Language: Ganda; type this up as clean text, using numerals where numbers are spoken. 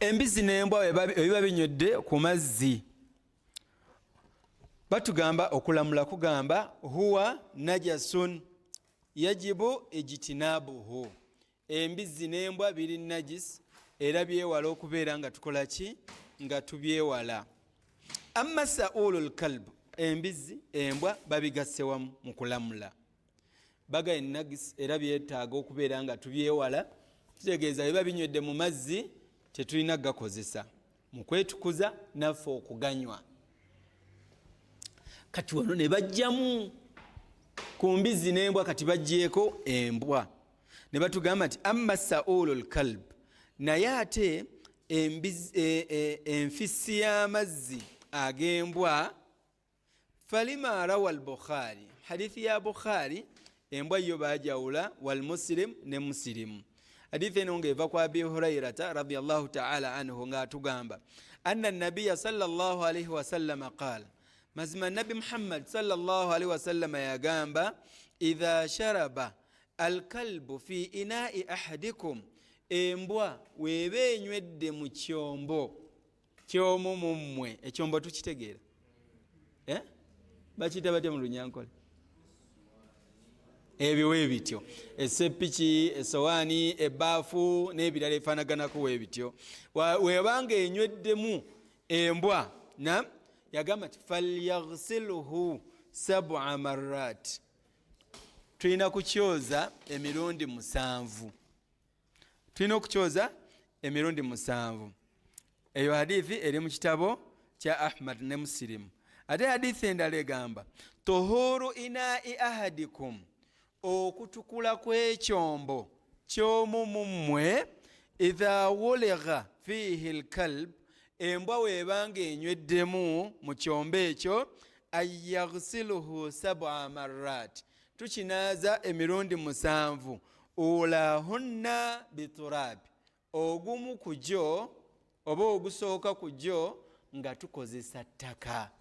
Embizzi n'embwa ebiba binywedde ku mazzi, batugamba okulamula kugamba huwa najasun yajibu ijtinabuhu. Embizzi n'embwa biri najis, era byewala okubeera nga tukola ki? Nga tubyewala. Amma saulu lkalb, embizzi embwa babigasse wamu mu kulamula, bagaye nagis, era byetaaga okubeera nga tubyewala. Kitegeeza biba binywedde mu mazzi, tetulina gakozesa mu kwetukuza naffe okuganywa. Kati wano ne bajjamu ku mbizzi n'embwa, kati bajjeeko embwa ne batugamba nti amma saulu lkalb, naye ate enfisi y'amazzi ag'embwa, falima rawa lbukhari, hadithi ya Bukhari, embwa yo bajawula, walmuslim, ne Musilimu. Hadithi eno ngaeva ku Abi Hurairata radiallahu taala anhu, ngaatugamba anna nabiya salllah alaihi wasallama qala, mazima Nabi Muhammad salllah alaihi wasallama yagamba, idha sharaba alkalbu fi inai ahadikum, embwa weeba enywedde mu kyombo kyomu mummwe. Ekyombo tukitegeera, eh? Bakiyita batya mu Lunyankole? Ebyo webityo, esepiki, esowaani, ebaafu n'ebirala efaanaganako webityo. Webanga enyweddemu embwa, nam yagamba nti falyaghsilhu sab'a marat, tulina kukyoza emirundi 7, tulina okukyoza emirundi 7. Eyo hadithi eri mu kitabo kya Ahmad ne Musilimu. Ate hadithi endala egamba tuhuru inai ahadikum, okutukula kw'ekyombo kyomu mummwe, idha wuligha fihi lkalb, embwa weebanga enyweddemu mu kyombo ekyo, anyaghsiluhu sab'a marat, tukinaaza emirundi 7, ulahunna biturabi, ogumu ku gyo oba ogusooka ku gyo nga tukozesa ttaka.